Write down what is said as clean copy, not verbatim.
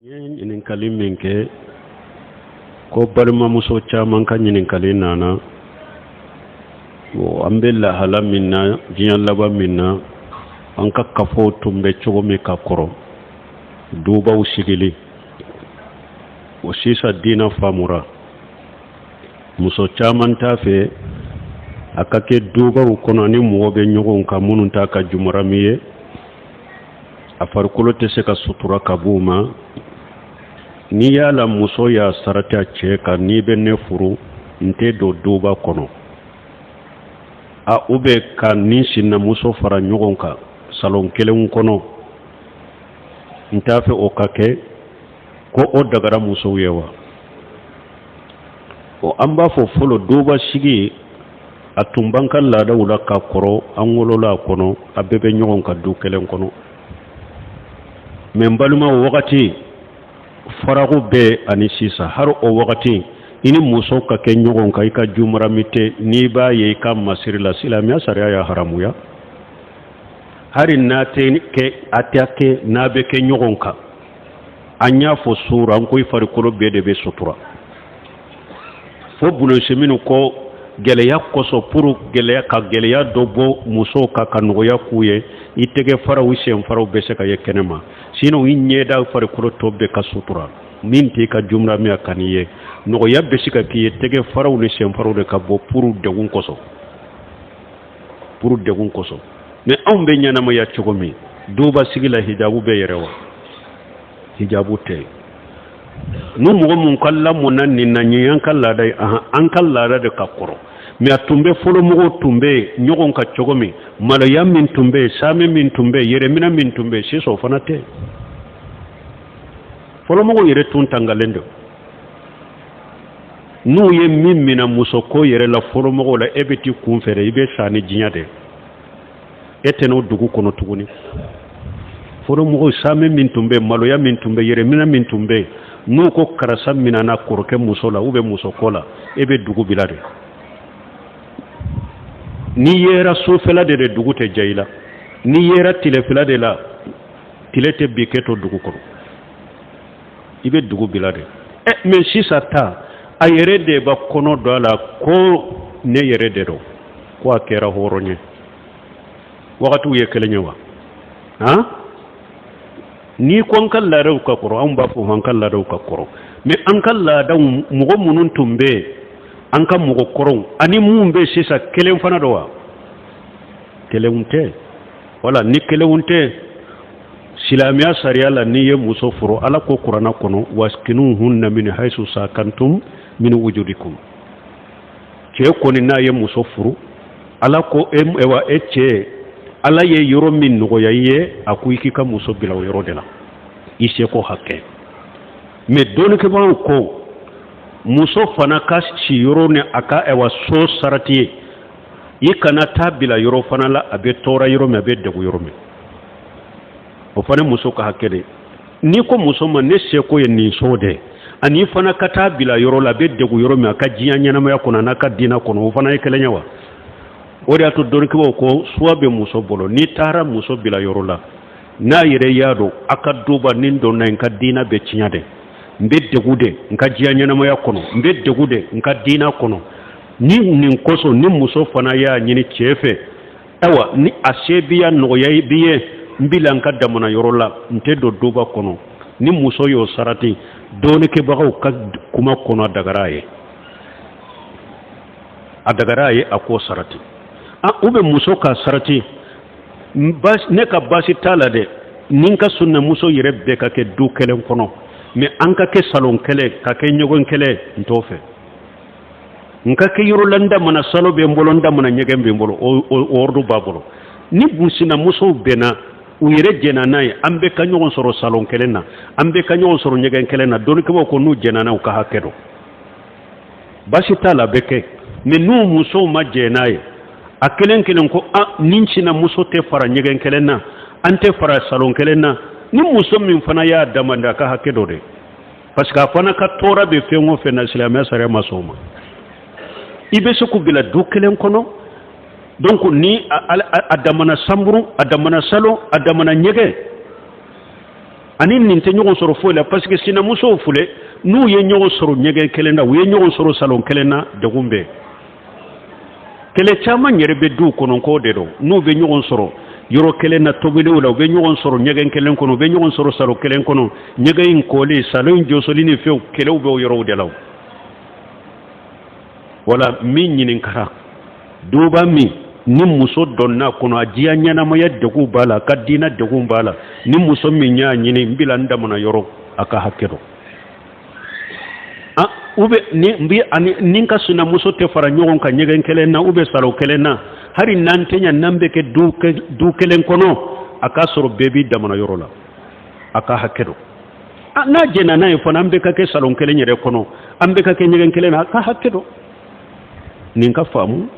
N ye ɲininkali min kɛ ko balimamuso caman ka ɲininkali nana, an bɛ lahala min na, diɲɛ laban min na, an ka kafow tun bɛ cogo min ka kɔrɔ, dubaw sigili o, sisan diinɛ faamura, muso caman t'a fɛ a ka kɛ dubaw kɔnɔ ni mɔgɔ bɛ ɲɔgɔn kan minnu t'a ka jumarami ye, a farikolo tɛ se ka sutura ka b'u ma. N'i y'a la muso y'a sarati a cɛ kan, n'i bɛ ne furu, n tɛ don duba kɔnɔ, a u bɛ ka ni sinamuso fara ɲɔgɔn kan salon kelen kɔnɔ, n t'a fɛ o ka kɛ, ko o dagara musow ye wa? O an b'a fɔ fɔlɔ, duba sigi a tun b'an ka laadaw la ka kɔrɔ, an wolola a kɔnɔ, a bɛɛ bɛ ɲɔgɔn kan du kelen kɔnɔ. Mɛ n balimaw, wagati faraku bɛ ani sisan, hari o wagati i ni muso ka kɛ ɲɔgɔn kan, i ka jumarami tɛ, n'i b'a ye i ka masiri la, silamɛya sariya y'a haramuya. Hari n'a tɛ kɛ, a tɛ kɛ n'a bɛ kɛ ɲɔgɔn kan, an y'a fɔ sura, an ko i farikolo bɛɛ de bɛ sutura, fo bulonsi minnu ko gɛlɛya kosɔn, pour gɛlɛya ka gɛlɛya dɔ bɔ musow kan ka nɔgɔya k'u ye, i tɛgɛ faraw, i sen faraw bɛ se ka ye kɛnɛ ma. Sinon i ɲɛda, farikolo tɔ bɛɛ ka sutura. Min t'i ka jumrami a kan'i ye, nɔgɔya bɛ se ka k'i ye, tɛgɛ faraw ni sen faraw de ka bɔ pour degun kosɔn, pour degun kosɔn. Mais anw bɛ ɲɛnamaya cogo min duba sigi la, hijabu bɛ yɛrɛ wa? Hijabu tɛ yen. N'u mɔgɔ mun ka lamɔna nin na, nin y'an ka laada ye, ahan, an ka laada de ka kɔrɔ. Mais a tun bɛ fɔlɔ, mɔgɔw tun bɛ ɲɔgɔn kan cogo min, maloya min tun bɛ yen, saame min tun bɛ yen, yɛrɛminɛ min tun bɛ yen, sisan o fana tɛ yen. Fɔlɔmɔgɔw yɛrɛ tun tangalen don. N'u ye min minɛ musoko yɛrɛ la fɔlɔmɔgɔw la, e bɛ t'i kun fɛ dɛ, i bɛ sa ni diɲɛ de, e tɛ n'o dugu kɔnɔ tuguni. Fɔlɔmɔgɔw, saame min tun bɛ yen, maloya min tun bɛ yen, yɛrɛminɛ min tun bɛ yen, n'u ko karisa minɛna kɔrɔkɛ muso la ou bien musoko la, e bɛ dugu bila de. N'i yera sufɛla de, dugu tɛ diya i la. N'i yera tilefɛla de la, tile tɛ bi kɛ to dugu kɔnɔ, i bɛ dugu bila de. Ɛ, mais sisan ta, a yɛrɛ de b'a kɔnɔ don a la ko ne yɛrɛ de don, ko a kɛra hɔrɔn ye. Wagatiw ye kelen ye wa? Han, n'i ko an ka laadaw ka kɔrɔ, anw b'a fɔ an ka laadaw ka kɔrɔ. Mais an ka laadaw, mɔgɔ minnu tun bɛ yen, an ka mɔgɔ kɔrɔw ani mun bɛ sisan, kelen fana don wa? Kelenw tɛ. Wala ni kelenw tɛ, silamɛya sariya la, n'i ye muso furu, Ala ko Kuranna kɔnɔ: waskinuhunna min haisu sakantum min wujudikum. Cɛ kɔni n'a ye muso furu, Ala ko e wa, e cɛ, Ala ye yɔrɔ min nɔgɔya i ye, a ko i k'i ka muso bila o yɔrɔ de la, i seko hakɛ. Mais dɔnnikɛbagaw ko muso fana ka siyɔrɔ ni a ka ɛwa so sarati ye, i kana taa bila yɔrɔ fana la a bɛ tɔɔrɔ yɔrɔ min, a bɛ degun yɔrɔ min, o fana muso ka hakɛ de. N'i ko muso ma ne seko ye nin so de, ani fana ka taa bila yɔrɔ la a bɛ degun yɔrɔ min a ka diɲɛ ɲɛnamaya kɔnɔ n'a ka diinɛ kɔnɔ, o fana ye kelen ye wa? O de y'a to dɔnnikɛbaaw ko choix bɛ muso bolo. N'i taara muso bila yɔrɔ la, n'a yɛrɛ y'a dɔn a ka duba ni donna, n ka diinɛ bɛ tiɲɛ de, n bɛ degun de n ka diɲɛ ɲɛnamaya kɔnɔ, n bɛ degun de n ka diinɛ kɔnɔ, ni nin kosɔn ni muso fana y'a ɲini cɛ fɛ, ayiwa, ni a se b'i ya, nɔgɔya b'i ye, n bi la n ka damana yɔrɔ la, n tɛ don duba kɔnɔ, ni muso y'o sarati, dɔɔnikɛbagaw ka kuma kɔnɔ, a dagara a ye, a dagara a ye a k'o sarati. Ah, u bɛ muso ka sarati, ne ka baasi t'a la dɛ, ni n ka sinamuso yɛrɛ bɛɛ ka kɛ du kelen kɔnɔ, mais an ka kɛ salon kelen, ka kɛ ɲɔgɔn kelen, n t'o fɛ. N ka kɛ yɔrɔ la, n damana salon bɛ n bolo, n damana ɲɛgɛn bɛ n bolo, o ordre b'a bolo. Ni sinamusow bɛnna, u yɛrɛ jɛnna n'a ye, an bɛɛ ka ɲɔgɔn sɔrɔ salon kelen na, an bɛɛ ka ɲɔgɔn sɔrɔ ɲɛgɛn kelen na, dɔnnikɛbaaw ko n'u jɛnna n'a ye, u ka hakɛ don, baasi t'a la, a bɛ kɛ. Mais n'u musow ma jɛn n'a ye, a kelen kelen ko a ni sinamuso tɛ fara ɲɛgɛn kelen na, an tɛ fara salon kelen na, ni muso min fana y'a demande, a ka hakɛ dɔ de, parce que a fana ka tɔɔrɔ bɛ fɛn o fɛn na, silamɛya sariya ma sɔn o ma. I bɛ se k'u bila du kelen kɔnɔ, donc ni a damana chambre, a damana salon, a damana ɲɛgɛn. Ani nin tɛ ɲɔgɔn sɔrɔ foyi la, parce que sinamusow filɛ, n'u ye ɲɔgɔn sɔrɔ ɲɛgɛn kelen na, u ye ɲɔgɔn sɔrɔ salon kelen na, degun bɛ. Kɛlɛ caman yɛrɛ bɛ duw kɔnɔ k'o de don. N'u bɛ ɲɔgɔn sɔrɔ yɔrɔ kelen na tobiliw la, u bɛ ɲɔgɔn sɔrɔ ɲɛgɛn kelen kɔnɔ, u bɛ ɲɔgɔn sɔrɔ salon kelen kɔnɔ, ɲɛgɛn in koli, salon in jɔsɔli ni fɛnw, kɛlɛw bɛ o yɔrɔw de la. Wala min ɲininkara, duba min ni muso donna kɔnɔ, a diya ɲɛnamaya degun b'a la, a ka diinɛ degun b'a la, ni muso min y'a ɲini n bila n damana yɔrɔ, a ka hakɛ dɔn u bɛ ni n bi ani ni n ka sinamuso tɛ fara ɲɔgɔn kan ɲɛgɛn kelen na, u bɛ salon kelen na, hali n'an tɛ ɲɛ, n'an bɛ kɛ du kelen kɔnɔ, a k'a sɔrɔ bɛɛ b'i damana yɔrɔ la, a ka hakɛ dɔn. N'a jɛnna n'a ye fana, an bɛɛ ka kɛ salon kelen yɛrɛ kɔnɔ, an bɛɛ ka kɛ ɲɛgɛn kelen na, a ka hakɛ dɔn. Nin ka faamu.